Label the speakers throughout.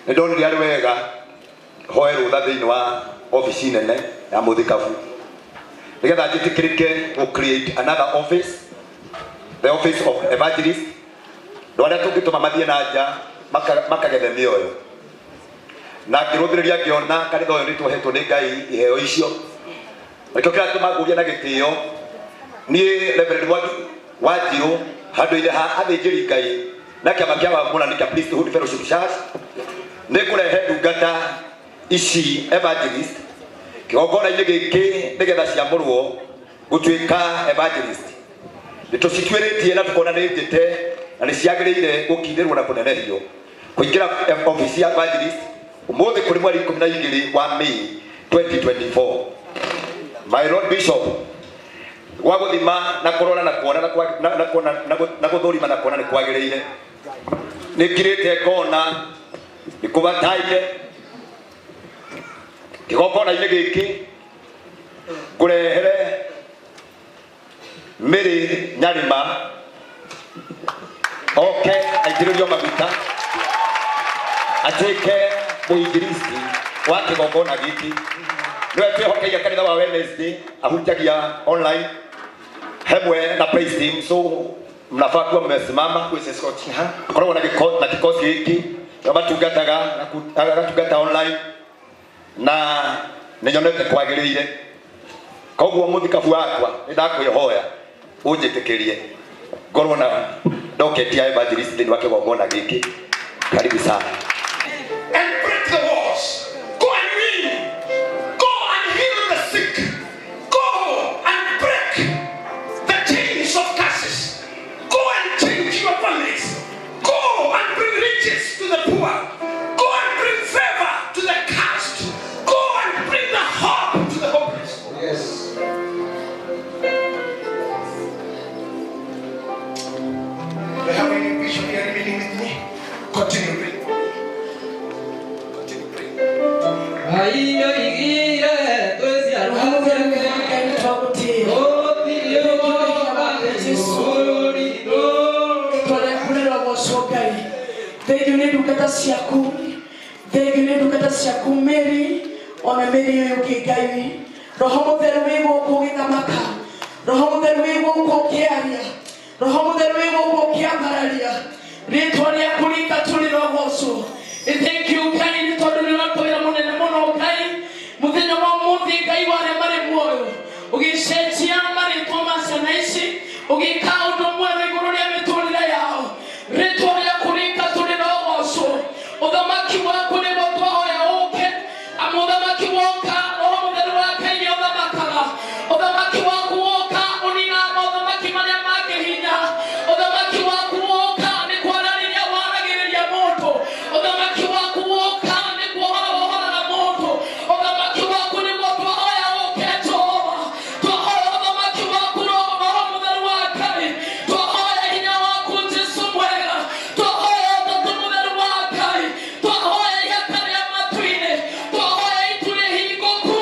Speaker 1: Nĩ ndonire arĩ wega hoe rũtha thĩinĩ wa obici nene ya mũthikabu nĩgetha njĩtĩkĩrĩke gũ create another office, the office of evangelist, andũ arĩa tũngĩtũma mathiĩ na nja makagethe mĩoyo. Na ngĩrũthĩrĩria ngĩona kanitha ũyũ nĩ twohetwo nĩ Ngai iheo icio. Nĩkĩo kĩratũma ngũrie na gĩtĩo niĩ Reverend Mwangi Wanjirũ handũ-inĩ ha athĩnjĩri Ngai na kĩama kĩa Wamũrani kĩa Priesthood Fellowship Church nĩ ngũrehe ndungata ici evangelist kĩgongona-inĩ gĩkĩ nĩgetha ciamũrwo gũtuĩka evangelist. Nĩ tũcituĩrĩtie na tũkona nĩ njĩte na nĩ ciagĩrĩire gũkindĩrwo na kũnenehio kũingĩra ofici ya evangelist ũmũthĩ kũrĩ mweri 12 wa May 2024. My Lord Bishop, gwa gũthima na kũrora na kuona na kuona na gũthũrima na kuona nĩ kwagĩrĩire. Nĩ ngirĩte ngona nĩ kũbataire kĩgongona-inĩ gĩkĩ ngũrehere Mary Nyarima oke aitĩrĩrio maguta atuĩke mũinjilisti wa kĩgongona gĩkĩ. Nĩwe twĩhokeire kanitha wa Wednesday, ahunjagia online hemwe na praise team, so mnafaa kuwa mmesimama. Koragwo na na kikosi gĩkĩ nĩo matungataga agatungata online na nĩ nyonete kwagĩrĩire. Koguo mũthikabu wakwa nĩ ndakwĩhoya ũnjĩtĩkĩrie ngorwo na docket ya evangelist thĩinĩ wa kĩgongona gĩkĩ. Karibu sana.
Speaker 2: And break the walls. Go and win. Go and heal the sick. Go and break the chains of curses. Go and change your families. Go and bring riches to the poor. Go and bring favor to the cursed. Go and bring the hope to the hopeless.
Speaker 3: Yes. Do I have any bishop here meeting with me? Continue praying. Continue praying.
Speaker 4: Roho Mũtheru wĩ Ngai nĩ twagũtĩĩa. Jesu twarekũrĩrogocwo Ngai. Thengiũ nĩ ndungata ciaku, thengiũ nĩ ndungata ciaku Mary ona Mary ũyũ ũngĩ. Ngai Roho Mũtheru wĩ gũkũ ũgĩthamaka, Roho Mũtheru wĩ gũkũ ũkĩaria, Roho Mũtheru wĩ gũkũ ũkĩambararia rĩtwa rĩaku rĩtatũrĩrogocwo. Thank you Ngai nĩ tondũ nĩ ũratwĩra mũnene mũno Ngai mũthenya wa ũmũthĩ. Ngai wa arĩa marĩ muoyo, ũgĩcenjia marĩtwa ma ciana ici, ũgĩka ũndũ mwerũ igũrũ rĩa mĩtũrĩre yao. Rĩtwa rĩaku rĩtatũrĩrogocwo. Ũthamaki waku nĩguo twahoya ũke, amu ũthamaki woka Roho Mũtheru wa Ngai nĩ ũthamakaga. Ũthamaki waku woka ũninaga mothamaki marĩa mangĩ hinya. Ũthamaki waku woka nĩ kwararĩria waragĩrĩria mũndũ. Ũthamaki waku woka nĩ kuohora wohoraga mũndũ. Ũthamaki waku nĩguo twahoya ũke, Jehova. Twahoya ũthamaki waku, Roho Mũtheru wa Ngai. Twahoya hinya waku, Jesu mwega. Twahoya Ũtatũ Mũtheru wa Ngai. Twahoya ihaka rĩa matu-inĩ. Twahoya itu rĩhingũku.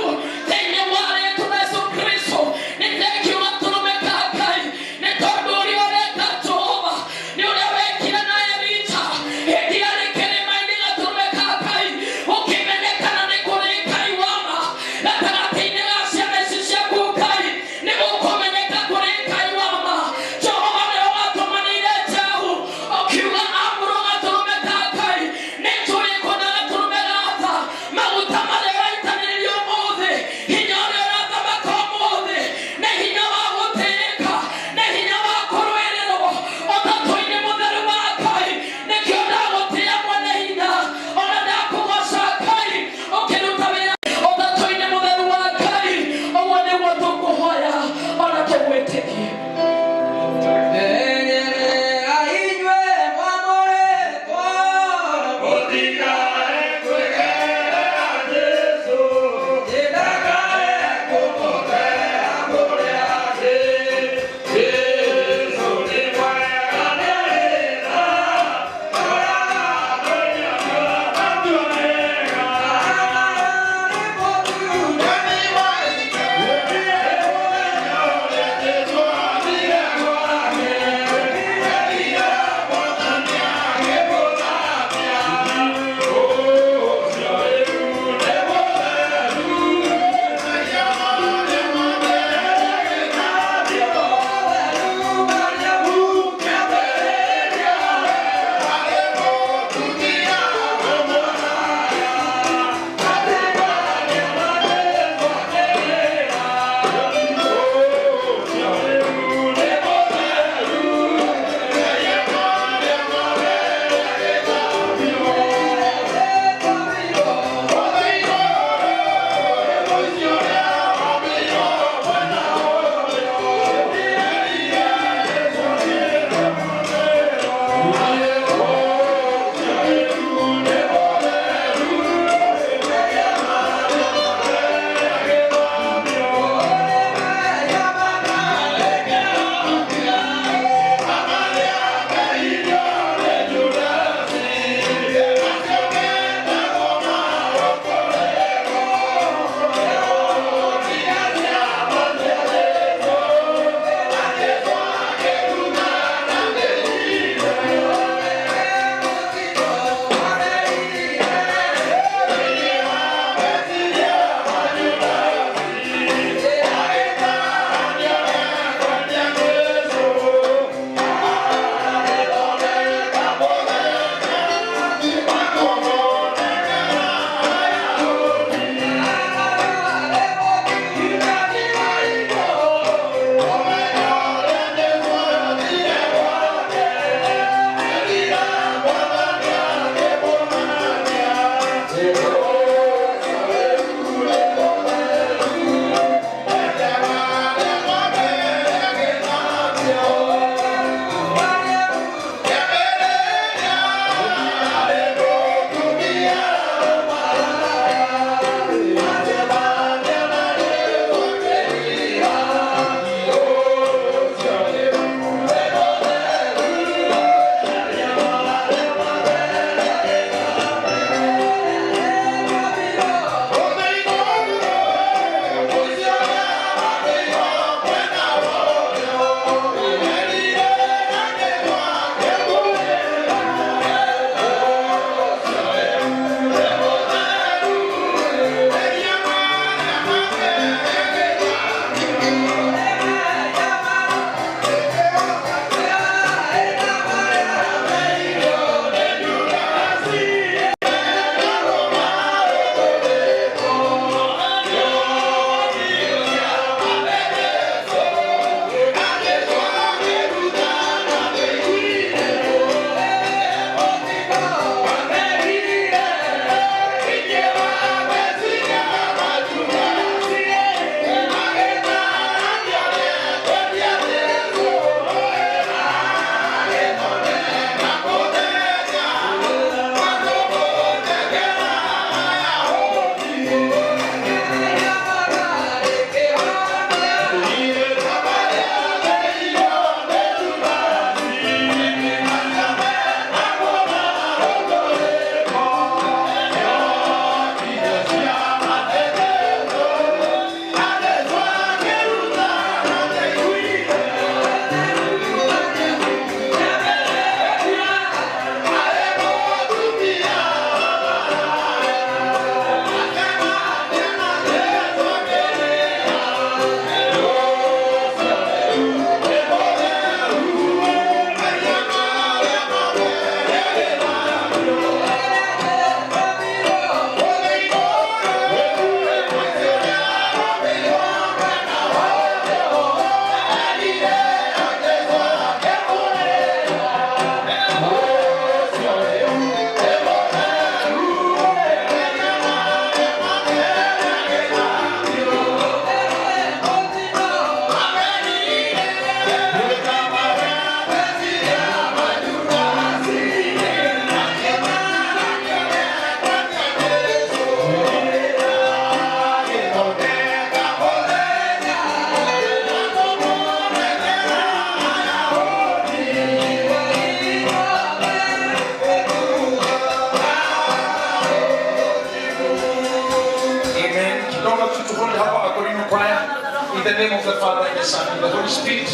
Speaker 2: In the name of the Father, and the Son, and the Holy Spirit,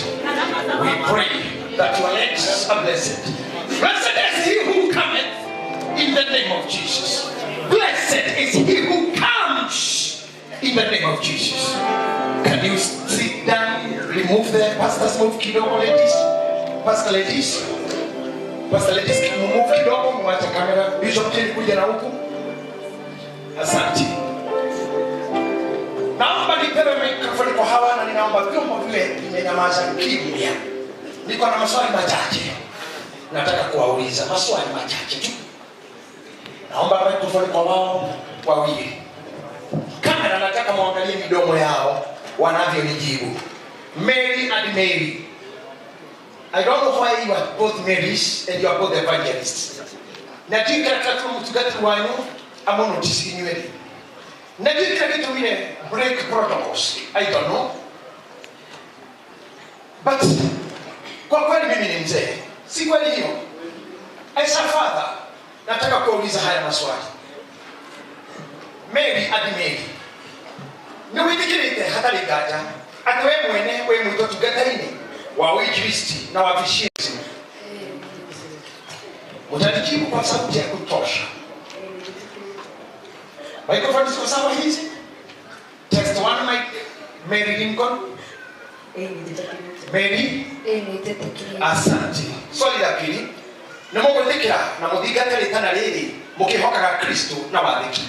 Speaker 2: we pray that your legs are blessed. Blessed is he who cometh in the name of Jesus. Blessed is he who comes in the name of Jesus. Can you sit down? Remove the pastors, move kidogo, ladies. Pastor ladies. Pastor ladies, move kidogo, mwache kamera. Bishop Jane kuja na huku. Asante. Naomba nipewe microphone kwa hawa na ninaomba vyombo vile vimenyamaza kimya. Niko na maswali machache. Nataka kuwauliza maswali machache tu. Naomba microphone kwa wao wawili. Kamera nataka muangalie midomo yao wanavyonijibu. Mary and Mary. I don't know why you are both Marys and you are both evangelists. Nataka katu mtugati wanyu amono tisinywele. Nataka kitu mine break protocols. I don't know. But kwa kweli mimi ni mzee. Si kweli hiyo? As a father, nataka kuuliza haya maswali. Mary and Mary. Niwitikirite hatari nganja ati we mwene we mwito tungata-inĩ wa uinjilisti na wa vishizi. Mtanijibu kwa sauti ya kutosha. Microphone ziko sawa hizi? Test one mic. Mary Lincoln. Mary. Asante. Swali la pili. Nĩ mũgwĩtĩkĩra na mũthingate rĩtana rĩrĩ mũkĩhokaga Kristo na wathĩki.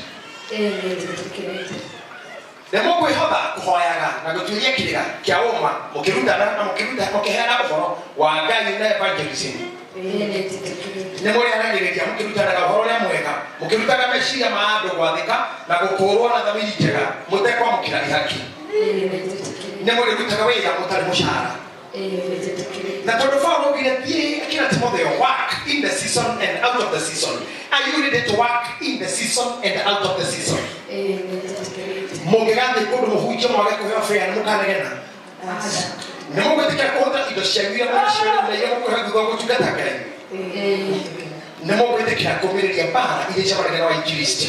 Speaker 2: Nĩ mũkwĩhotha kũhoyaga na gũtuĩria kĩrĩra kĩa ũma mũkĩrutana na mũkĩheana ũhoro wa Ngai na evangelism. Nĩ mũrĩaranĩrĩria mũkĩrutanaga ũhoro ũrĩa mwega mũkĩrutaga meciria ma andũ gwathĩka na gũkũũrwo na thamiri njega mũtekwamũkĩra ihaki. Nĩ mũrĩrutaga wĩra mũtarĩ mũcara. Na tondũ Paulo augire thiĩ akĩra Timotheo, work in the season and out of the season. Are you ready to work in the season and out of the season? Mũngĩgathiĩ kũndũ mũhunjie mwage kũheo fare nĩ mũkanegena. Nĩ mũgwĩtĩkĩra kũhũthĩra indo cianyu iria mũnacio na iria mũkũheo thutha wa gũtungata Ngai. Nĩ mũgwĩtĩkĩra kũmĩrĩria mbara iria icemanagia na wainjilisti.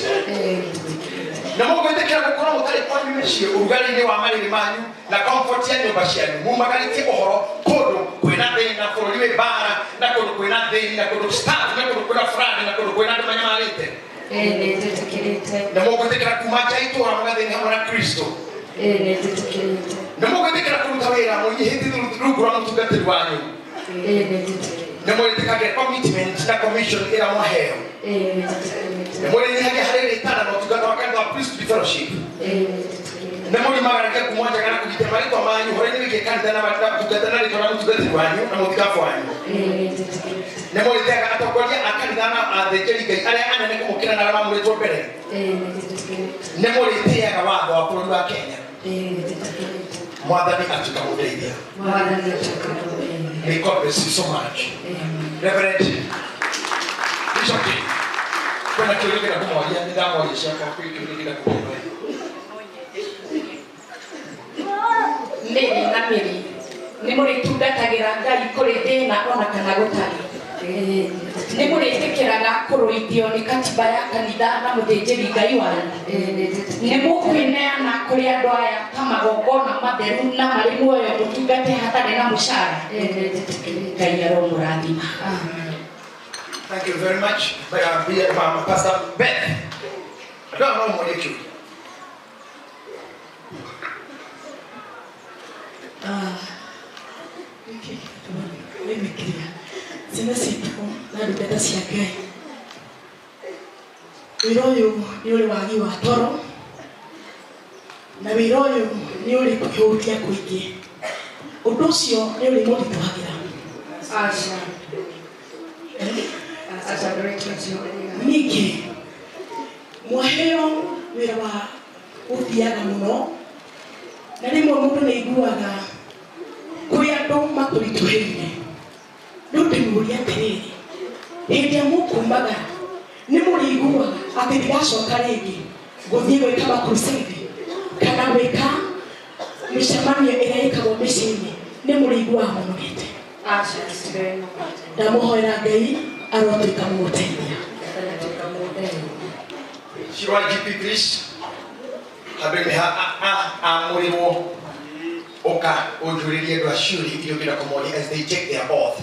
Speaker 2: Nĩ mũgwĩtĩkĩra gũkorwo mũtarĩ kwanyu mĩciĩ ũrugarĩ-inĩ wa marĩrĩ manyu na comfort ya nyũmba cianyu mumagarĩtie ũhoro kũndũ kwĩna thĩna bũrũri wĩ mbara na kũndũ kwĩna thĩni na kũndũ staff na kũndũ kwĩna flood na kũndũ kwĩna andũ manyamarĩte. Nĩ mũgwĩtĩkĩra kuma nja itũũra mũgathiĩ hamwe na Kristo. Nĩ mũgwĩtĩkĩra kũruta wĩra mũnyihĩtie rungu rwa mũtungatĩri wanyu. Nĩ mũrĩtĩkagĩra commitment na commission ĩrĩa mwaheo. Nĩ mũrĩnyihagia harĩ rĩtana na ũtungata wa kanitha wa Priesthood Fellowship. Nĩ mũrimagaragia kuma njaga na kũgitĩra marĩtwa manyu ũhoro-inĩ wĩgiĩ kanitha na ũtungata na rĩtwa rĩa mũtungatĩri wanyu na mũthikabu wanyu. Nĩ mũrĩtĩaga atongoria a kanitha na athĩnjĩri Ngai arĩa anene kũmũkĩra na arĩa mamũrĩtwo mbere. Nĩ mũrĩtĩaga watho wa bũrũri wa Kenya. Mwathani atuĩka mũteithia. May God bless you so much. Reverend Bishop King, kwĩna kĩũria kĩrĩa kũmoria, nĩ ndamoria ciakwa, kwĩ kĩũria kĩrĩa kũmoria.
Speaker 4: Mary na Mary nĩ mũrĩtungatagĩra Ngai kũrĩ thĩna ona kana gũtarĩ. Nĩ mũrĩtĩkĩraga kũrũithio nĩ katiba ya kanitha na mũthĩnjĩri Ngai wanyu. Nĩ mũkwĩneana kũrĩ andũ aya ta magongona matheru na marĩ muoyo mũtungate hatarĩ na mũcara. Ngai aromũrathima.
Speaker 2: Thank you very much. Pastor Beth. I don't know more than you.
Speaker 4: Ciana citũ na ndungata cia Ngai, wĩra ũyũ nĩ ũrĩ wagi wa toro na wĩra ũyũ nĩ ũrĩ kwĩhutia kũingĩ. Ũndũ ũcio nĩ ũrĩ mũritũhagĩra. Ningĩ mwaheo wĩra wa gũthiaga mũno na rĩmwe mũndũ nĩ aiguaga kũrĩ andũ makũritũhĩire. Rĩu ndĩmũũria atĩrĩrĩ, hĩndĩ ĩrĩa mũkumagara nĩ mũrĩiguaga atĩ ndiracoka rĩngĩ gũthiĩ gwĩka makrusade kana gwĩka mĩcemanio ĩrĩa ĩkagwo mĩciĩ-inĩ, nĩ mũrĩiguaga mũnogete. Ndamũhoera Ngai arotuĩka mũgũteithia.
Speaker 2: Shirwa GP please. Handũ-inĩ ha amũrĩrwo
Speaker 3: Oka ujuririe andũ acio iria ũngĩenda kũmoria as they take their oath.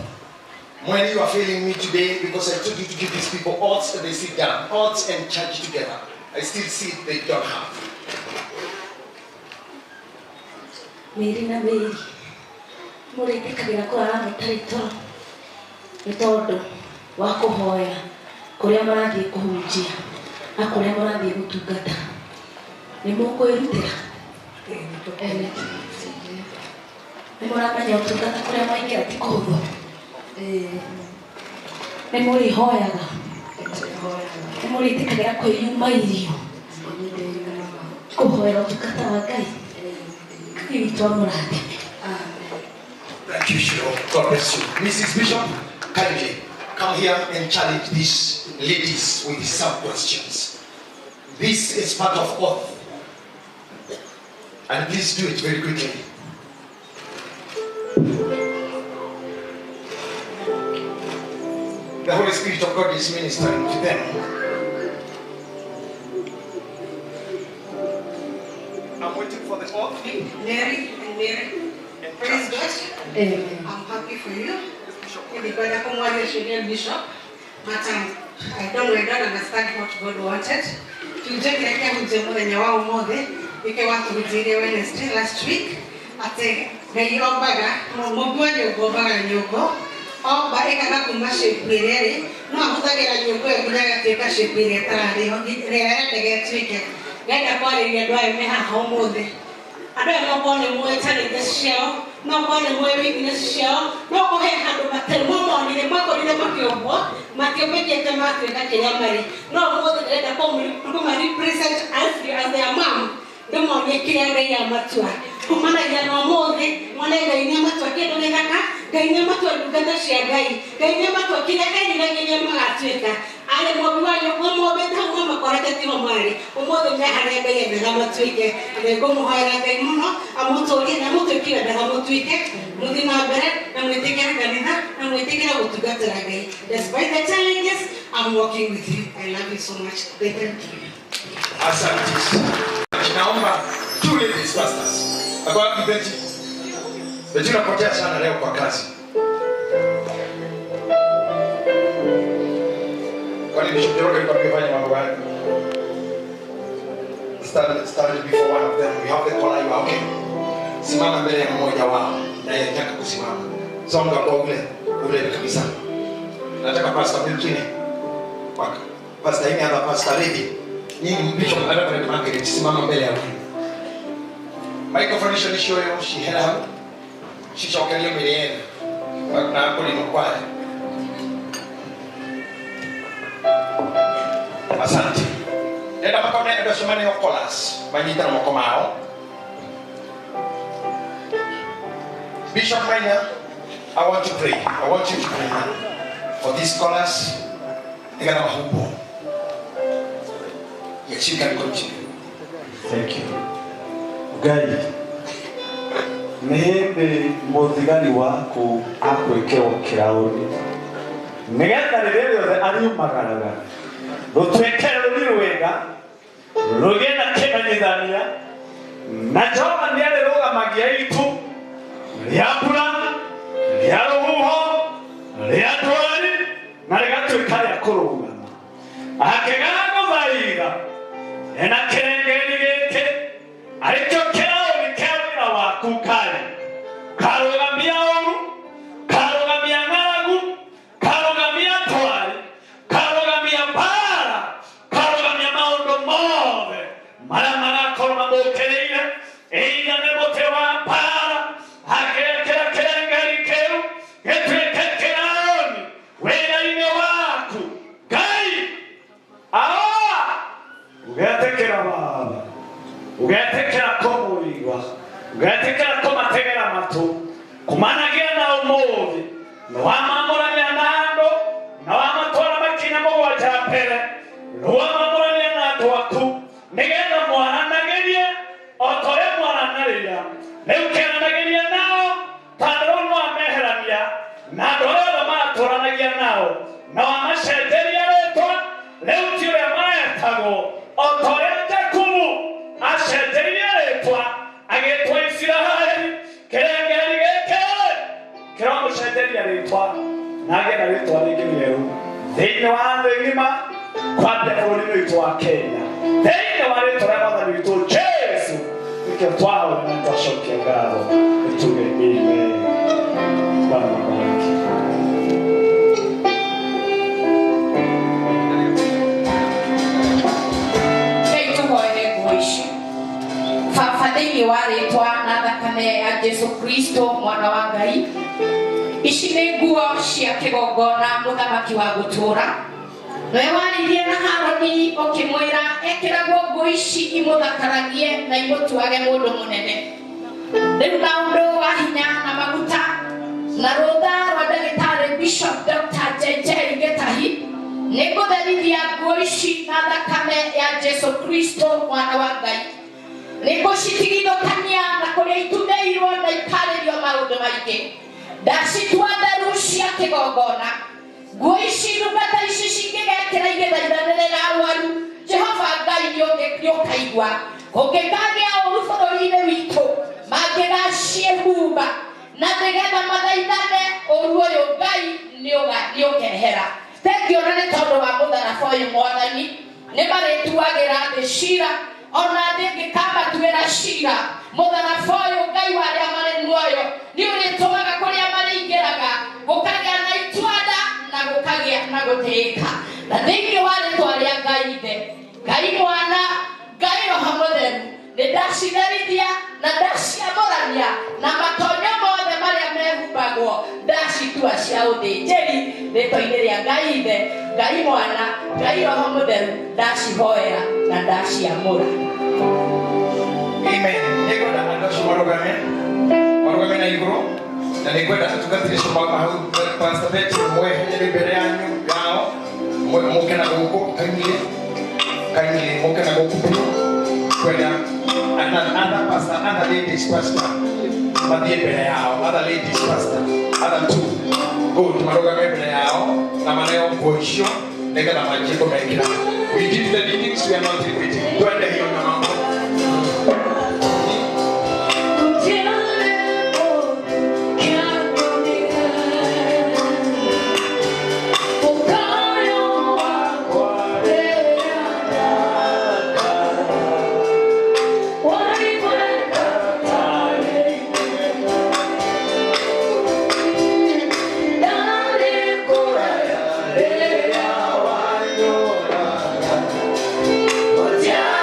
Speaker 3: When you are failing me today because I told you to give these people oaths and they sit down, oaths and charge together. I still see they don't have.
Speaker 5: Mary na Mary, mũrĩtĩkagĩra kũrara mũtarĩ toro nĩ tondũ wa kũhoya kũrĩa mũrathiĩ kũhunjia na kũrĩa mũrathiĩ gũtungata. Nĩ mũkwĩrutĩra? Nĩ mũramenya ũtungata kũrĩa mwaingĩra ti kũhũthũ? Nĩ mũrĩhoyaga? Nĩ mũrĩtĩkagĩra kwĩyuma irio kũhoera ũtungata wa Ngai? Ngai witũ amũrathime.
Speaker 3: Thank you, Shiro. God bless you. Mrs. Bishop, kindly come here and challenge these ladies with some questions. This is part of oath. And please do it very quickly. The Holy Spirit of God is ministering to them. I'm waiting for the oath.
Speaker 6: Mary and Mary, praise God.
Speaker 5: Amen.
Speaker 6: I'm happy for you. Bishop, but I don't understand what God wanted. Wednesday last week. Andũ aya no korwo nĩ mũĩ challenges ciao, no korwo nĩ mũĩ weakness ciao, no korwo he handũ matarĩ mwamonire mwakorire makĩũmbwo matiũmbĩkĩte matuĩka kĩrĩa marĩ. No ũmũthĩ ndĩrenda kũma represent as their mom, ndĩmonie kĩrĩa Ngai amatua. Kumanagia na ũmũthĩ mone Ngai nĩ amatua kĩndũ gĩthaka, Ngai nĩ amatua ndungata cia Ngai, Ngai nĩ amatua kĩrĩa eriragĩria magatuĩka. Arĩ mũmbi wa nyũngũ mũmbĩte hau mũmakorete tiho marĩ. Ũmũthĩ me harĩa Ngai endaga matuĩke. Na nĩngũmũhoera Ngai mũno amũtũrie na amũtuĩke endaga mũtuĩke. Mũthiĩ na mbere na mwĩtĩkĩre kanitha na mwĩtĩkĩre gũtungatĩra Ngai. Despite the challenges, I'm walking with you. I love you so much. Thank you.
Speaker 3: Asante. Naomba two ladies pastors. Ako wapi Betty? Betty unapotea sana leo kwa kazi. Kwani Bishop Njoroge alikuwa amefanya mambo gani? Stand before one of them. We have the collar, you are okay. Simama mbele ya mmoja wao. Na yeye anataka kusimama. Songa kwa ule kabisa. Nataka pastor mwingine. Pastor hii hapa, pastor ready. Nyinyi Bishop Reverend Margaret, simama mbele ya huyu. Microphone icio nicio cihera hau cicokerie mĩrĩ yene na kũrima kwaya. Asante. Ndenda makone andũ acio maneo collars manyitana moko mao. Bishop Maina, I want to pray. I want you to pray for these scholars. Nĩgetha mahumbwo. Yes, you can continue.
Speaker 7: Thank you. Ngai, nĩ hĩndĩ mũthigari waku akwĩkĩrwo kĩraũri nĩgetha rĩrĩa rĩothe ariumagaraga rũtuĩke rũri rwega rũgĩe na kĩmenyithania na Jehova nĩarĩrũgamagia itu rĩa mbura rĩa rũhuho rĩa ndwari na rĩgatuĩka rĩa kũrũgama akĩgagũthaitha ena kĩrengeri gĩkĩ arĩkĩo kĩraũri kĩa wĩra waku Ngai karũgamia ũru karũgamia ng'aragu karũgamia ndwari karũgamia mbara karũgamia maũndũ mothe marĩa magakorwo mamũkĩrĩire ĩitha nĩ mũtĩ wa mbara agekĩra kĩrengeri kĩu gĩtuĩke kĩraũni wĩra-inĩ waku Ngai aoa ũgetĩkĩra Baba ũgetĩkĩra kũmũigua ũgetĩkĩra kũmategera matũ kumanagia na ũmũthĩ nĩwamamũrania na andũ na wamatwara makinya mũgwanja mbere nĩwamamũrania na andũ aku nĩgetha mwaranagĩrie o ta ũrĩa mwaranagĩria rĩu kĩaranagĩria nao tondũ rĩu nĩwameherania na andũ arĩa othe maratũranagia nao na wamacenjeria rĩtwa rĩu ti ũrĩa maretagwo o ta ũrĩa Jakubu acenjeririe rĩtwa agĩtwo Isiraeli Na agĩe na rĩtwa rĩngĩ rĩerũ thĩinĩ wa thĩ ng'ima, kwambia bũrũri-inĩ witũ wa Kenya, thĩinĩ wa rĩtwa rĩa mwathani witũ Jesu nĩkĩo twahoya na twacokia ngatho. Nĩtuge amen. Bwana wabariki.
Speaker 8: Ngai, tũhoere nguo ici. Baba, thĩinĩ wa rĩtwa na thakame ya Jesu Kristo mwana wa Ngai, ici nĩ nguo cia kĩgongona. Mũthamaki wa gũtũũra, nĩwe waririe na Haroni ũkĩmwĩra ekĩragwo nguo ici imũthakaragie na imũtuage mũndũ mũnene. Rĩu na ũndũ wa hinya na maguta na rũtha rwa ndagĩtarĩ Bishop Dr. JJ Gĩtahi, nĩ ngũtherithia nguo ici na thakame ya Jesu Kristo mwana wa Ngai. Nĩ ngũcitigithũkania na kũrĩa itumĩirwo na ikarĩrio maũndũ maingĩ, ndacitua theru cia kĩgongona. Nguo ici, ndungata ici cingĩgekĩra igĩthaithanĩre na arwaru, Jehova Ngai, nĩũkaigua kũngĩkagĩa ũru bũrũri-inĩ witũ, mangĩgaciĩhumba na nĩgetha mathaithane ũru ũyũ, Ngai nĩũkehera. Thengiũ na nĩ tondũ wa mũtharaba ũyũ, Mwathani, nĩ marĩtuagĩra thĩ cira, ona thĩ ĩngĩkamatuĩra cira, mũtharaba ũyũ, Ngai wa arĩa marĩ muoyo, nĩ ũrĩtũmaga kũrĩa marĩingĩraga gũkagĩa na itwanda na gũkagĩa na gũtĩĩka. Na thĩinĩ wa rĩtwa rĩa Ngai Ithe, Ngai Mwana, Ngai Roho Mũtheru, nĩ ndacitherithia na ndaciamũrania na matonyo mothe marĩa mehumbagwo, ndacitua cia ũthĩnjĩri rĩtwa-inĩ rĩa Ngai Ithe, Ngai Mwana, Ngai Roho Mũtheru. Ndacihoera na ndaciamũra.
Speaker 3: Amen. Nĩngwenda andũ acio marũgame, marũgame na igũrũ, na nĩngwenda atungatĩri acio mauma hau. Pastor Betty, mwehenyere mbere yanyu yao, mũke na gũkũ kindly, kindly mũke na gũkũ biũ. Kwenda other pastor, other ladies pastor mathiĩ mbere yao, other ladies pastor, other two, good, marũgame mbere yao na maneo nguo icio nĩgetha manjie kũmekĩra. We did the meetings, we are not repeating. Twende hiyo na mambo.
Speaker 8: Yeah.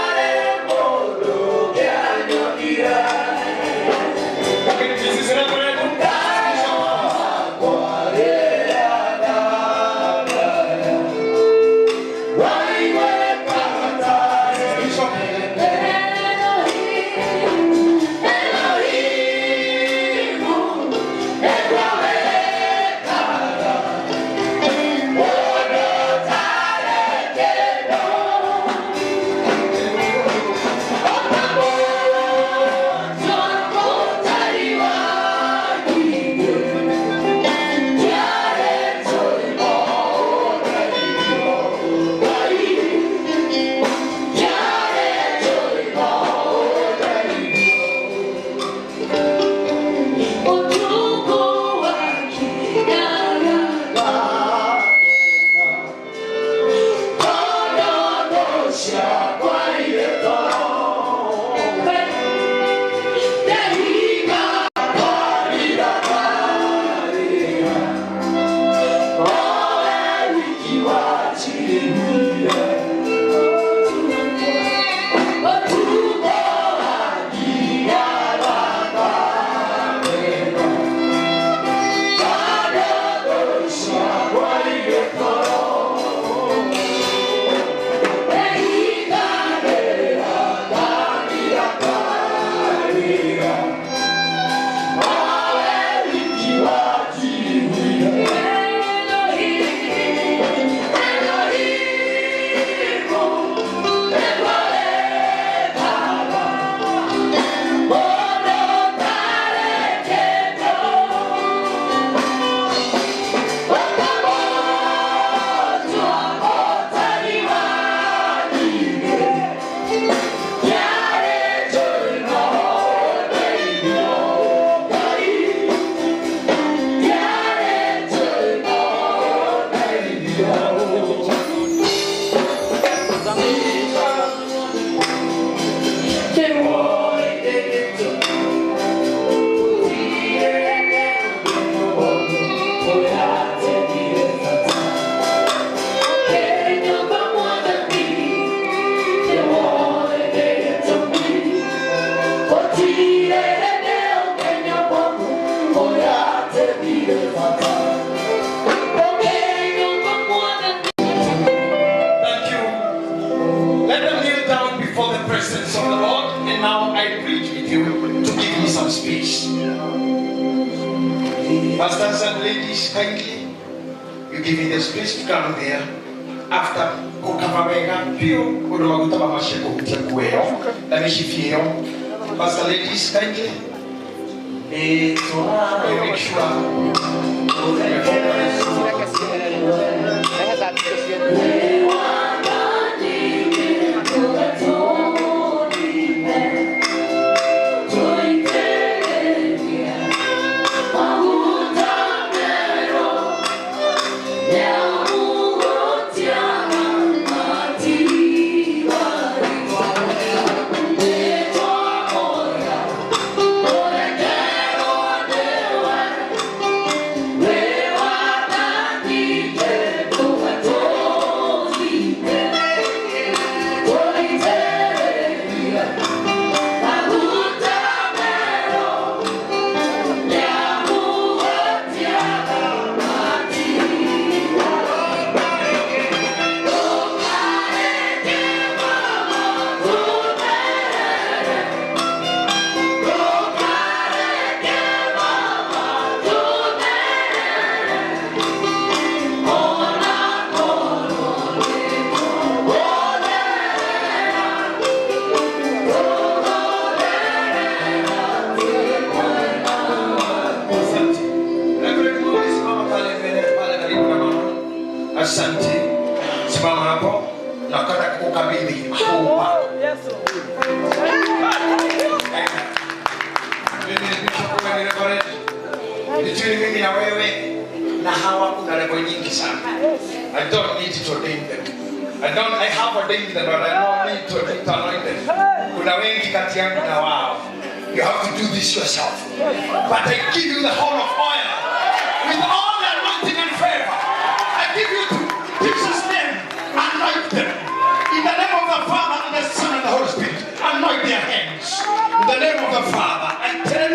Speaker 3: before the presence of the Lord, and now I plead with you to give me some space. Pastors and ladies, kindly, you give me the space to come there. After kukava wega piũ ũndũ maguta mamacie kũhutia nguo ĩyo na mĩcibi ĩyo. Pastor ladies, kindly, you make sure Asante. Simama hapo. Nataka kukukabidhi huu. Mimi ni Bishop wewe ni Reverend. Nijui mimi na wewe na hawa kuna level nyingi sana. I don't need to ordain them. I have ordained them, but I don't need to anoint them. Kuna wengi kati yangu na wao. You have to do this yourself. But I give you the horn of oil with all the anointing and favor. I give you to Jesus' name. Anoint them. In the name of the Father and the Son and the Holy Spirit. Anoint their hands. In the name of the Father. I tell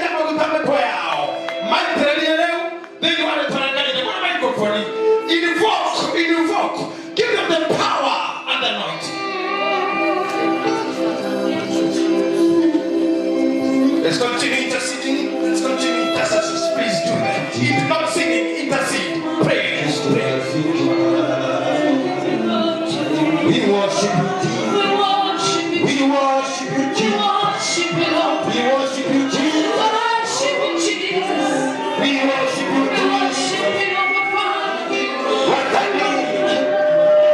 Speaker 3: you, invoke. Give them the power and the anointing. Let's continue interceding. Let's continue intercessions. Please do that. If not singing, intercede. Pray. Pray.
Speaker 1: We worship you, Jesus. We worship you, Jesus. We worship you, Jesus. We worship you, Jesus. What I need, oh,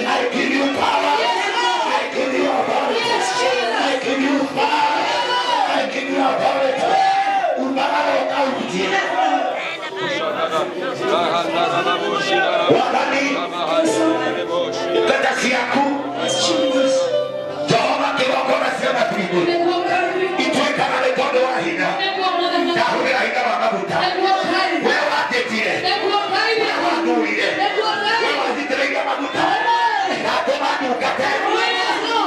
Speaker 1: I give you power. I give you authority. I give you power. I give you authority. Wathani ndungata ciaku Jehova kĩgongona cia matu-inĩ ituĩkaga nĩ tondũ wa hinya ndahũthĩra hinya wa maguta we watĩtire we wathurire we wajitĩrĩirie maguta ndatũma ndungate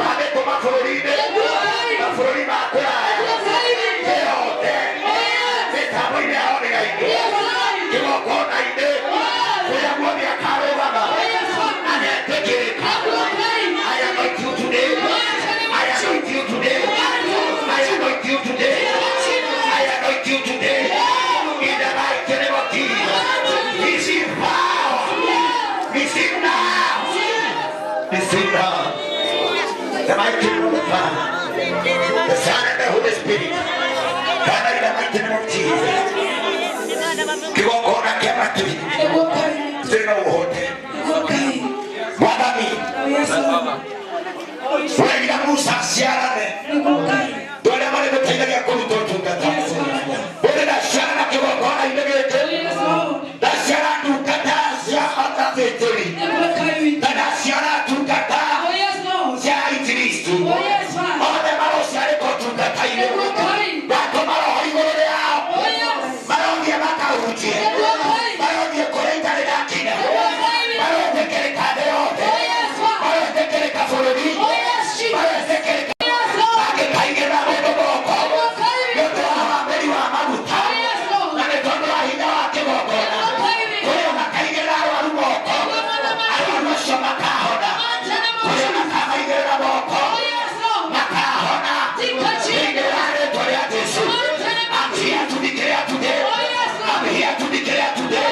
Speaker 1: ndamĩtũma bũrũri-inĩ mabũrũri ma kũraya thĩ yothe mĩtambo-inĩ ya online kĩgongona-inĩ kũrĩa guothe akarũgama agetĩkĩrĩka. I anoint you today. I anoint you today. I anoint you today. I anoint you today. In the mighty name of Jesus. Receive power. Receive now. Receive now. The mighty name of the Father, the Son, and the Holy Spirit. Father, in the mighty name of Jesus. Kigongona kĩa matu-inĩ thĩna ũhote Mwathani werira Musa aciarane andũ arĩa marĩmũteithagia kũruta ũtungata ũrĩ ndaciarana kĩgongona-inĩ gĩkĩ ndaciara ndungata cia athĩnjĩri na ndaciara ndungata cia injilisti othe marociarĩka ũtungata-inĩ watũma roho igũrũ rĩao marothiĩ makahunjie marothiĩ kũrĩa itarĩ ndakinya marotĩkĩrĩka thĩ yothe marotĩkĩrĩka bũrũri marotĩkĩrĩka mangĩkaigĩrĩra mũndũ moko nĩ ũndũ wa wamũri wa maguta na nĩ tondũ wa hinya wa kĩgongona kũrĩa makaigĩrĩra arwaru moko arwaru acio makahona kũrĩa makamaigĩrĩra moko makahona thĩinĩ wa rĩtwa rĩa Jesũ. I'm here to declare today. I'm here to declare today.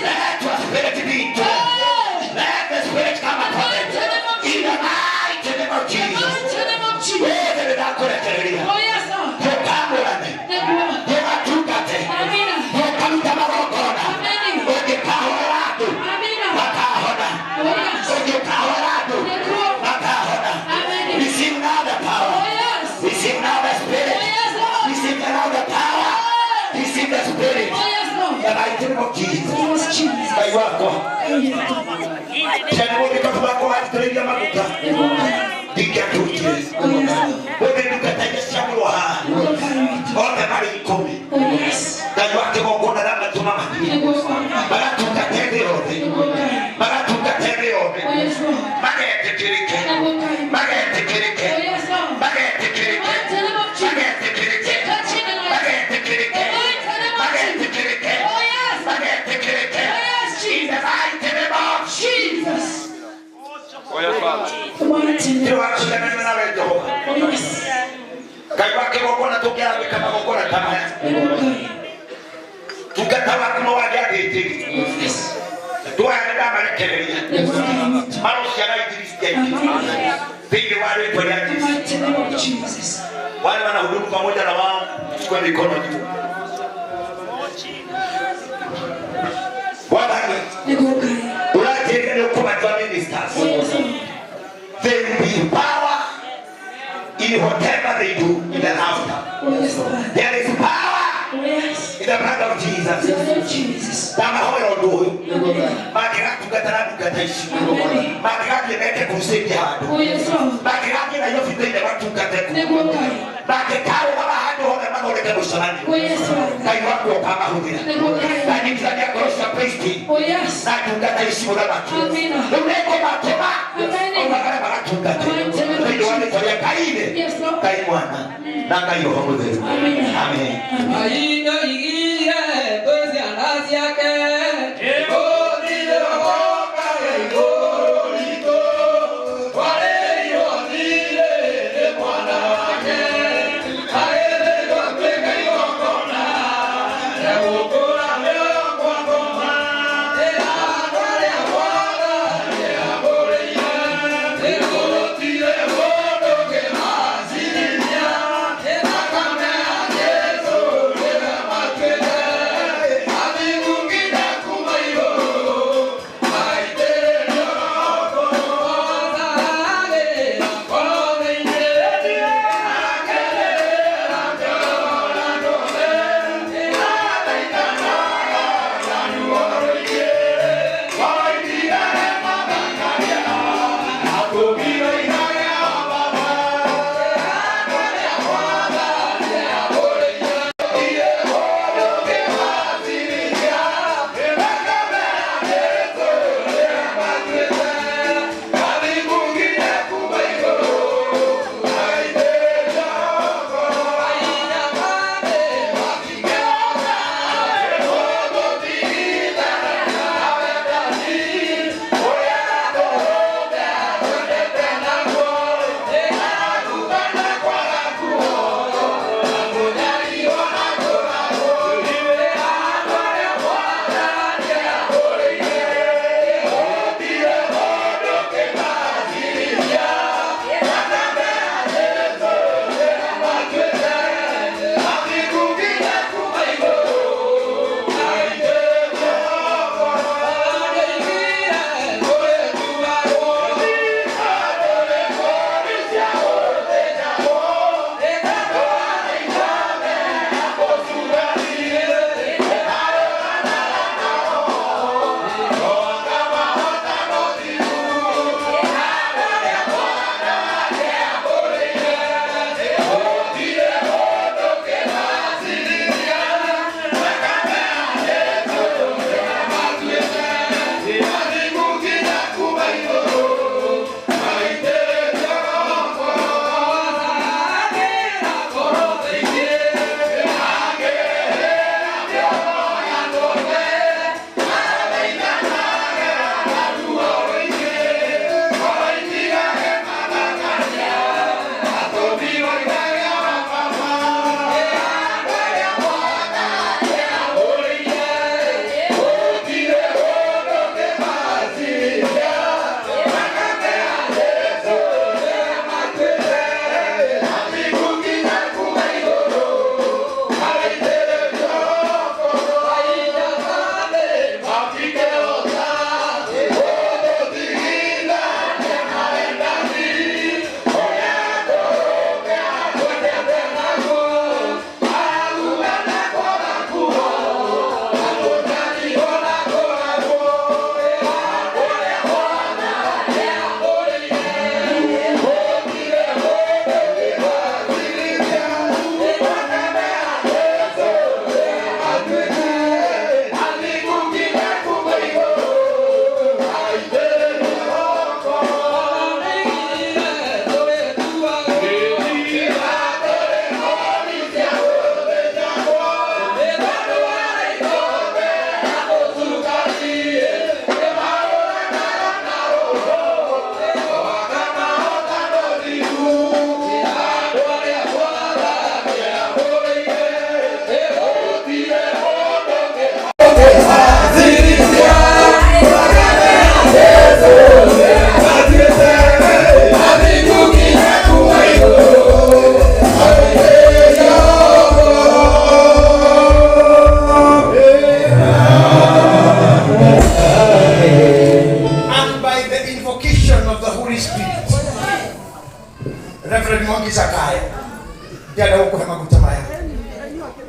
Speaker 1: Let your spirit be into them. Let the spirit come upon them. In the mighty name of Jesus. Wothe nĩndakũrekereria ndũkamũrane ndũgatungate ndũkaruta magongona ũngĩkahoera andũ makahona ũngĩkahoera andũ makahona. Receive now the power. Receive now the spirit. Receive now the power. Receive the spirit. The mighty name of Jesus. Ngai wakwa ciana mũthikabu wakwa wajitĩrĩirie maguta ndingĩatutire ũthĩ ndungata iria ciamũrwo haha othe marĩ ikũmi Ngai wa kĩgongona ndamatũma mathiĩ magatungate thĩ yothe magatungate thĩ yothe magetĩkĩrĩke magetĩkĩrĩke magetĩkĩrĩke magetĩkĩrĩke magetĩkĩrĩke magetĩkĩrĩke magetĩkĩrĩke in the mighty name of Jesus. Nĩwaciganana nawe Jehova Ngai wa kĩgongona tũngĩaga gwĩka magongona ta maya tungata waku no wage athĩnjĩri andũ aya nĩndamarekereria marociara injilisti aingĩ thĩinĩ wa rĩtwa rĩa Jesũ. Wale wanahudumu pamoja na wao chukua mikono juu. Bwana ũranjĩrire nĩ ũkũmatua ministers. There will be power in whatever they do in the after. There is power in the blood of Jesus. Ndamahoya ũndũ ũyũ mangĩgatungata na ndungata ici mangĩgathiĩ meke crusade handũ mangĩgathiĩ Nairobi thĩinĩ matungate kuo mangĩkarũgama handũ hothe mathondeke mũcemanio Ngai waku ũkamahũthĩra ndanyitithania ngoro cia praise team na ndungata ici mũthamaki rĩu nĩngũmatũma aumagare magatungate thĩinĩ wa rĩtwa rĩa Ngai ithe Ngai mwana na Ngai Roho Mũtheru. Amen.
Speaker 2: Yeah.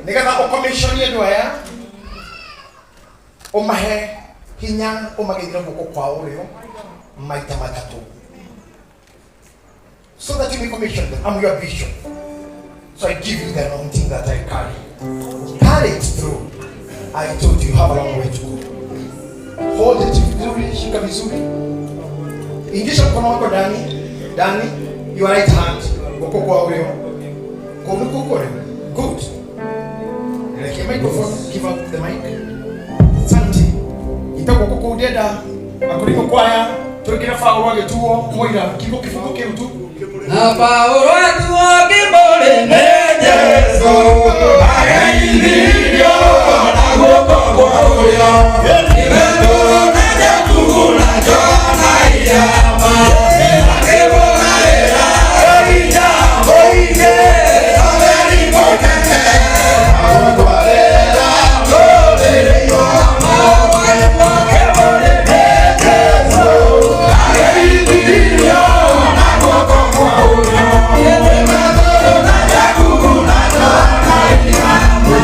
Speaker 3: Nĩgetha ũkomishoni andũ aya, ũmahe hinya, ũmageithĩre guoko kwa ũrĩo maita matatũ, so that you may commission them. I'm your bishop, so I give you the anointing that I carry. Carry it through. I told you, you have a long way to go. Hold it vizuri, shika vizuri, ingisha mkono wako ndani ndani, your right hand, guoko kwa ũrĩo, guoko kwa ũrĩo. Good. Elekea microphone, give up the mic. Asante. Ita guoko kũu ndĩenda akũrĩmo kwaya twĩkĩre Paũlũ agĩtuo mũira kiugo kĩbungo kĩu tu.
Speaker 9: Na Paulo atuo kĩbũrĩ nĩ Jesũ, ageithirio na guoko kwa ũrĩo. Petero na Jakubu na Johana irama, akĩmũgaĩra hinya mũingĩ, ũtheri mũnene, agũtwarĩra rũrĩrĩ Kĩbũrĩ nĩ Jesũ, ageithirio na guoko kwa ũrĩo. Petero na Jakubu na Johana irama,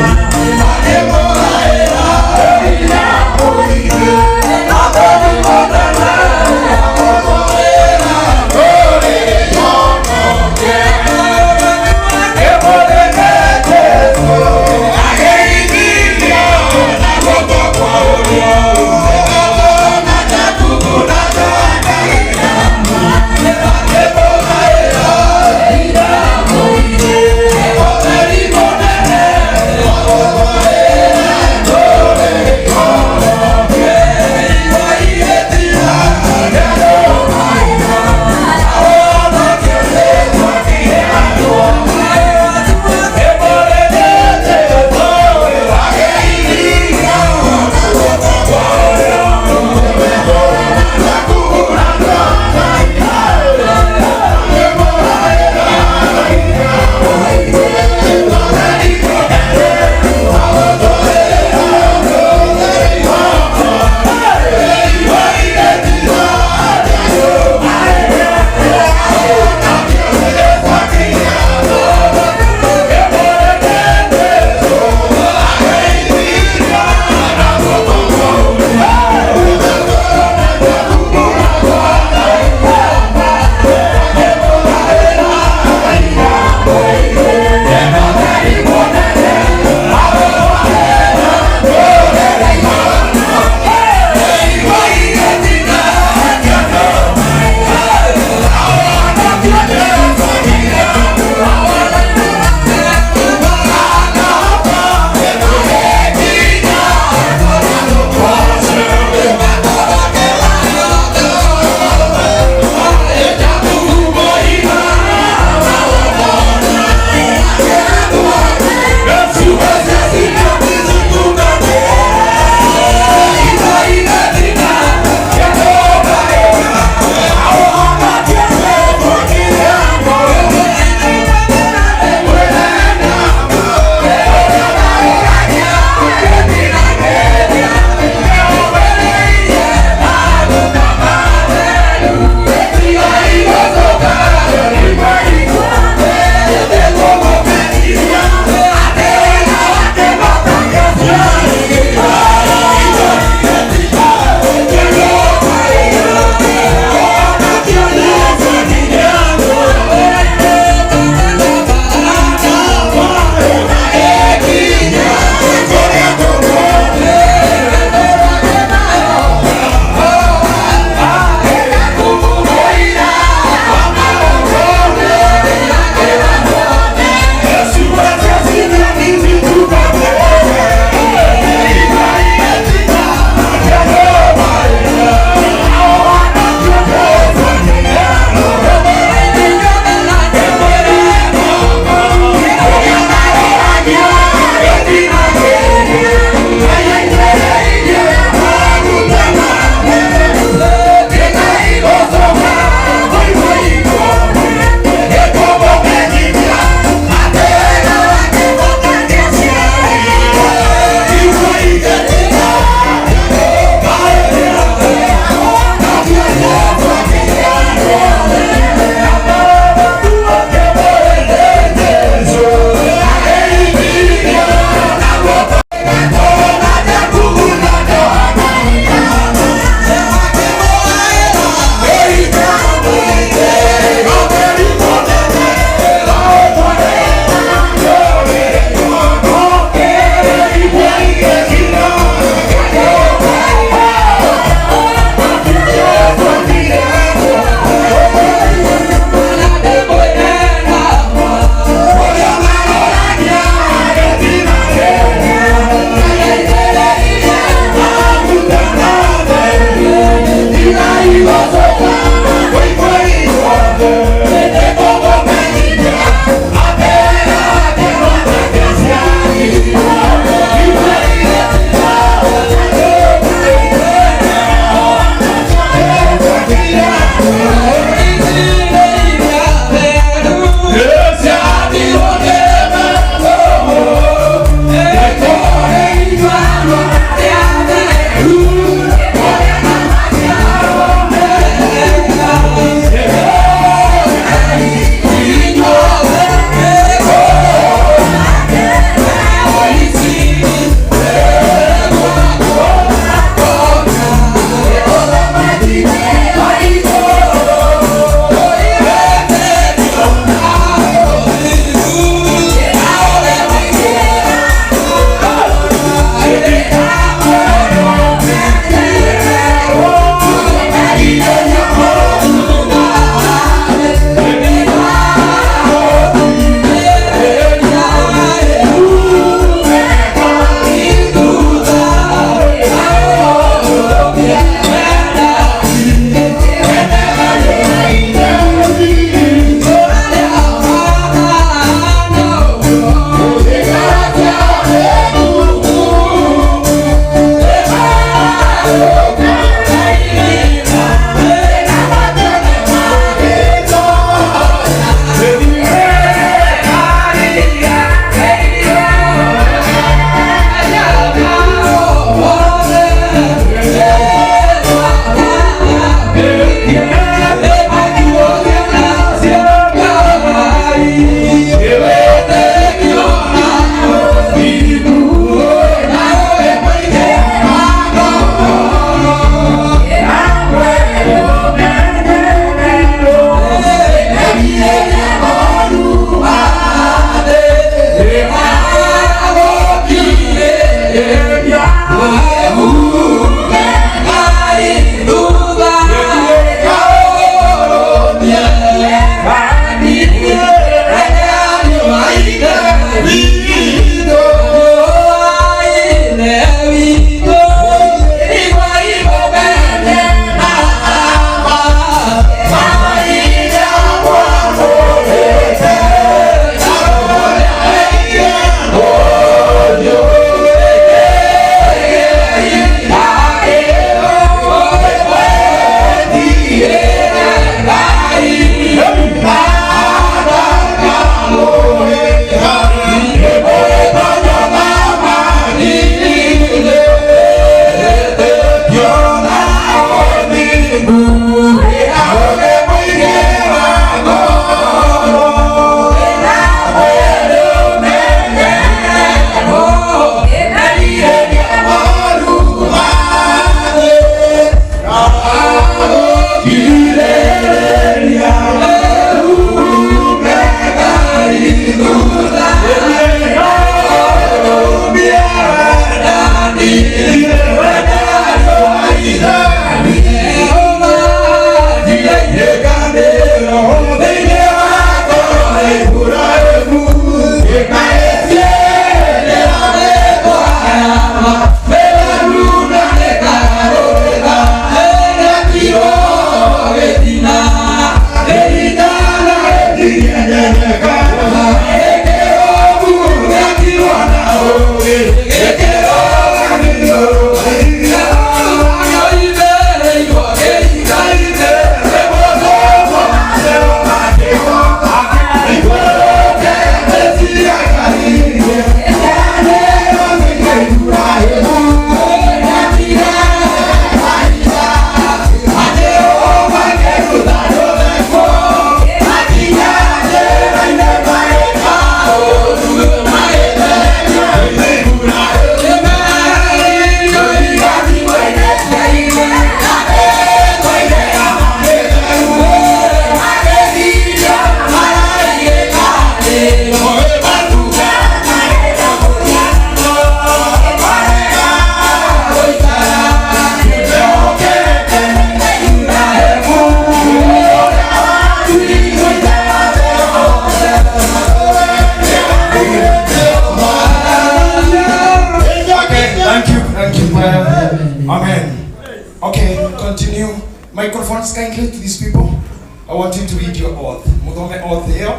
Speaker 3: Microphones kindly to these people. I want you to read your oath. Muthome oath here.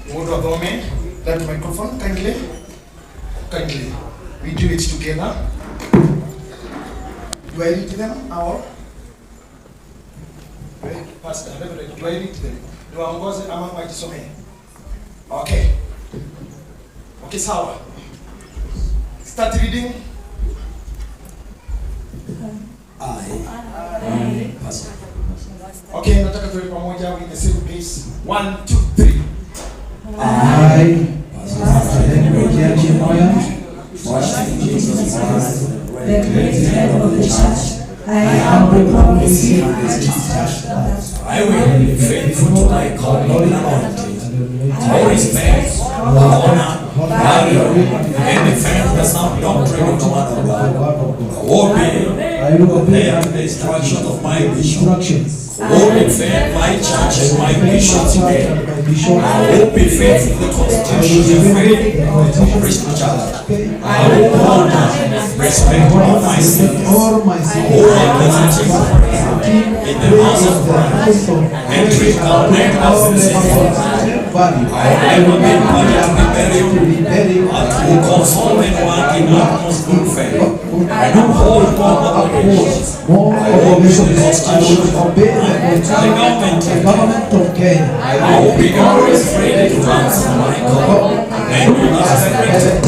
Speaker 3: Mundu athome that microphone kindly. Kindly. We do it together. Do I read them or? Pastor, Reverend, do I read them? Niwaongoze ama wajisomee? Okay. Okay, sawa. Start reading.
Speaker 9: I, Pastor.
Speaker 3: Okay, nataka tuwe pamoja in the same place. 1, 2, 3.
Speaker 9: I, Pastor Henry Moya, trusting Jesus Christ, the great head of the church, I humbly promise you and church that I will be faithful to my calling and anointing. I respect, honor, value, and defend the sound doctrine of the Word of God. I will obey the instructions of my bishop. I will defend my church and my bishop's name. I will be faithful to the constitution and faith of the Christian church. I will honor, respect all my sins, all as a in the house of Christ, and treat all members in the same. I will never be party to rebellion, but will console and work in utmost good faith. I do hold more obligations. I will obey the constitution and the government of Kenya. I will be always ready to answer my call and will respect.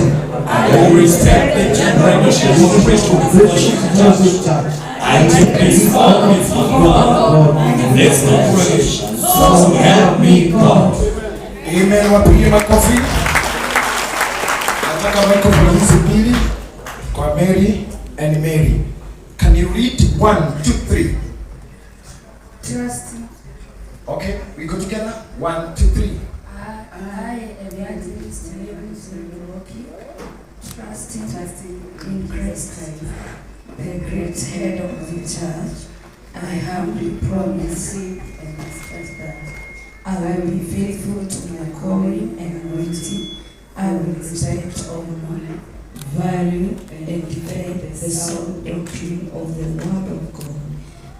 Speaker 9: I will respect the general of Christian fellowship church. I take this vow before God and this congregation. So help me God.
Speaker 3: Amen. Wapige makofi. Nataka microphone hizi mbili kwa Mary and Mary. Can you read 1, 2, 3?
Speaker 10: Trust.
Speaker 3: Okay, we go together. 1, 2, 3.
Speaker 10: I, Evangelist Mary Milwaukee, trusting in Christ, the great head of the church, I humbly promise and expect that I will be faithful to my calling and anointing. I will respect, honor, value, and defend the sound doctrine of the Word of God.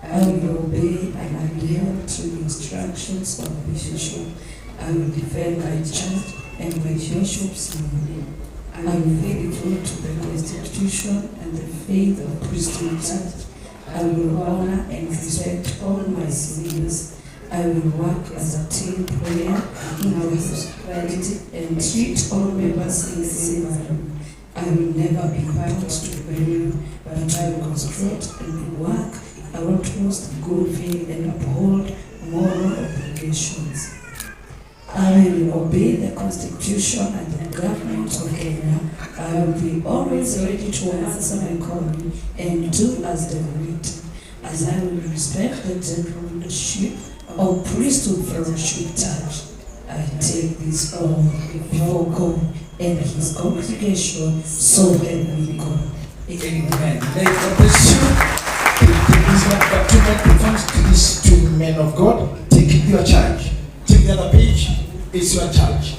Speaker 10: I will obey and adhere to the instructions of the bishop. I will defend my church and my bishop's name. I will be faithful to the constitution and the faith of Christian church. I will honor and respect all my seniors. I will work as a team player in our society and treat all members in the same manner. I will never be part to rebellion, but I will concentrate and work our utmost good faith and uphold moral obligations. I will obey the constitution and the government of Kenya. I will be always ready to answer my calling and do as directed. as I will respect the general leadership of Priesthood Fellowship Church. I take this oath before God and His congregation, so help me God.
Speaker 3: Amen. May God bless you. Take this one, but two microphones to these two men of God. Take your charge. Take the other page. It's your charge.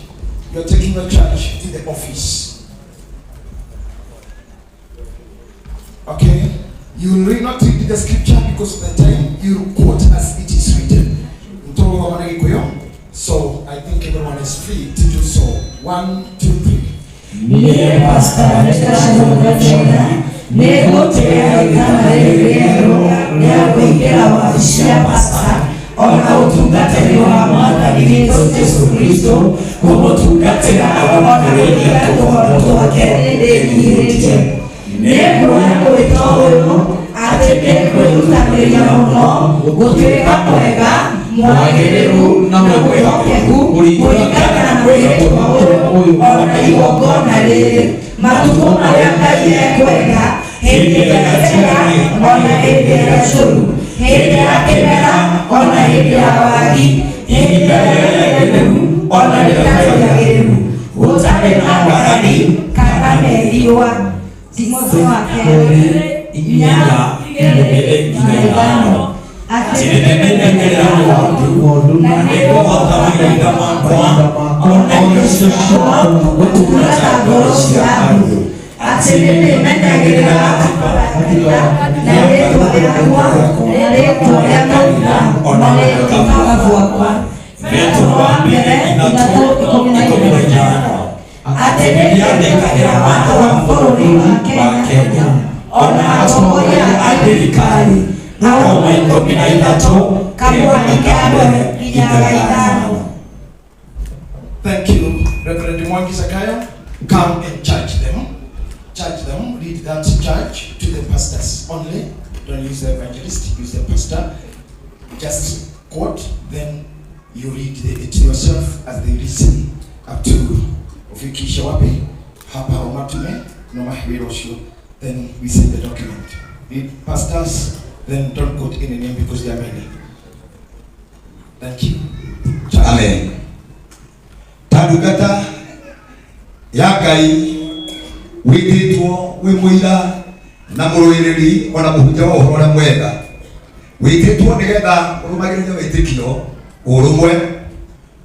Speaker 3: You're taking your charge to the office. Okay? You will not read the scripture because of the time. You quote as it is written. So I think everyone is free to do so. 1, 2, 3.
Speaker 9: Ona utungatĩri wa Mwathani witũ Jesũ Kristo kũmũtungatĩra ona kũrĩithia tũgondu twake ndĩnyiihĩtie. Nĩnguoya mwĩto ũyũ atĩ nĩngwĩrutanĩria mũno gũtuĩka mwega, mwagĩrĩru na mwĩhokeku kũringana na mwĩhĩtwa ũyũ ona igongona rĩrĩ matukũ marĩa Ngai ekwenda, hĩndĩ ĩrĩa njega ona hĩndĩ ĩrĩa njũru, hĩndĩ ya kĩmera ona hĩndĩ ya wagi, hĩndĩ ĩrĩa rĩagĩrĩru ona rĩtarĩ rĩagĩrĩru, gũtarĩ na ngarari kana mehia. Timotheo wa kerĩ 4:2-5 atĩ nĩmenyagĩrĩra ng'ondu na nĩngũhota mahinda makwa ona indo ciakwa gũtungata ngoro cia andũ, atĩ nĩndĩmenyagĩrĩra katiba na rĩĩtwa rĩakwa na rĩĩtwa rĩa kanitha ona rĩĩtwa gwakwa.
Speaker 11: Petro wa mbere 3:15
Speaker 9: atĩ nĩndĩathĩkagĩra watho wa bũrũri wa Kenya ona atongoria a thirikari
Speaker 11: Roma 13
Speaker 9: kamwani ka 1-5.
Speaker 3: Thank you, Reverend Mwangi Zakayo. Come and charge them. Charge them. Read that charge to the pastors only. Don't use the evangelist, use the pastor. Just quote, then you read it yourself as they listen up to ufikisha wapi hapa umatume no mahirosho. Then we send the document. Read pastors, then don't quote any name because there are many. Thank you.
Speaker 1: Amen. Tandungata ya Ngai wĩtĩtwo wĩ mũira na mũrũĩrĩri ona mũhunjia wa ũhoro ũrĩa mwega, wĩtĩtwo nĩgetha ũrũmagĩrĩrie wĩtĩkio, ũrũmwe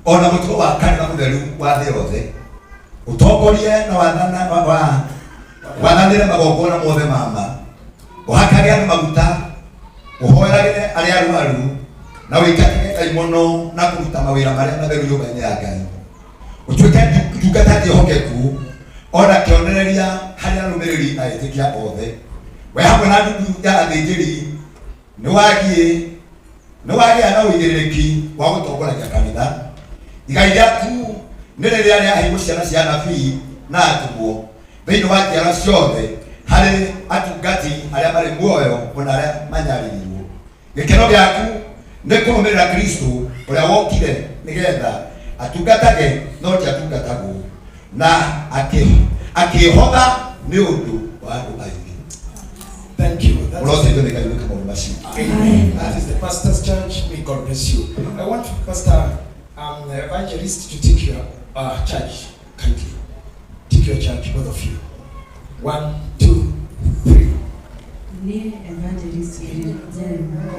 Speaker 1: ona mũtugo wa kanitha mũtheru wa thĩ yothe, ũtongorie na wathanĩre magongona mothe ma ma, ũhakage andũ maguta, ũhoeragĩre arĩa arwaru, na wĩikatage ndaimono na kũruta mawĩra marĩa matheru nyũmba-inĩ ya Ngai. Ũtuĩke ndungata njĩhokeku ona kĩonereria harĩ arũmĩrĩri na etĩkia othe. We hamwe na ndundu ya athĩnjĩri nĩwagĩa na ũigĩrĩrĩki wa gũtongoragia kanitha. Igai rĩaku nĩ rĩrĩa rĩaheirwo ciana cia anabii na atũmwo thĩinĩ wa njiaro ciothe harĩ atungati arĩa marĩ muoyo ona arĩa manyaririrwo. Gĩkeno gĩaku nĩ kũrũmĩrĩra Kristo ũrĩa wokire nĩgetha atungatage no ti atungatagwo, na akĩhotha nĩ ũndũ wa andũ aingĩ.
Speaker 3: Thank you.
Speaker 1: Amen.
Speaker 3: That is the pastor's church. May God bless you. I want Pastor Evangelist to take your charge kindly. Take your charge, both of you. 1, 2, 3.
Speaker 10: Ni Evangelist Jeremiah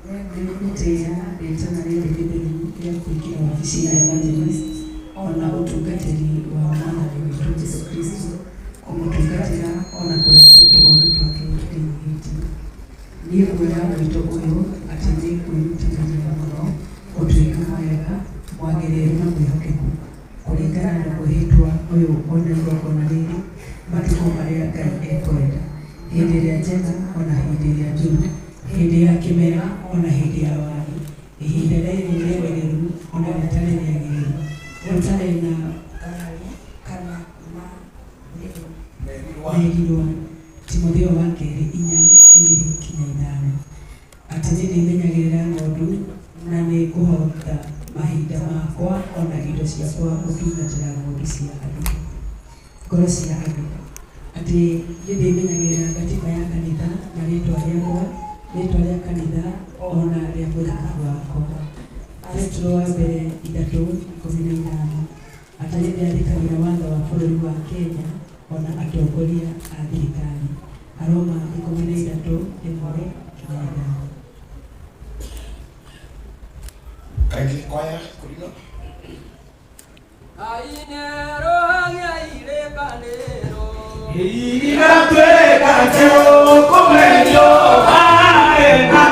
Speaker 10: nĩngũtĩĩa rĩtana rĩrĩ rĩtheru rĩa kũingĩra wabici ya Evangelist ona ũtungatĩri wa Mwathani witũ Jesũ Kristo kũmũtungatĩra ona kũrĩithia tũgondu twake ndĩnyiihĩtie. Niĩ nguoya mwĩto ũyũ atĩ nĩngwĩrutanĩria mũno gũtuĩka mwega, mwagĩrĩru na mwĩhokeku kũringana na mwĩhĩtwa ũyũ ona igongona rĩrĩ matukũ marĩa Ngai ekwenda, hĩndĩ ĩrĩa njega ona hĩndĩ ĩrĩa njũru, hĩndĩ ya kĩmera ona hĩndĩ ya wagi, ihinda rĩrĩ rĩagĩrĩru ona rĩtarĩ rĩagĩrĩru, gũtarĩ na ngarari kana merirwa. Timotheo wa kerĩ 4:2-5 atĩ nĩndĩmenyagĩrĩra ng'ondu na nĩngũhotha mahinda makwa ona indo ciakwa gũtungatĩra ng'ondu cia andũ, ngoro cia andũ, atĩ nĩndĩmenyagĩrĩra gatiba ya kanitha na rĩtwa rĩakwa
Speaker 9: Rĩtwa rĩa kanitha ona rĩa mũthikabu wakwa. Petero wa mbere 3:15 atĩ nĩndĩathĩkagĩra watho wa bũrũri wa Kenya ona atongoria a thirikari. Aroma 13:1-5.
Speaker 3: Kindly choir, Kurino.
Speaker 11: Inatweka teo kumenyo ae na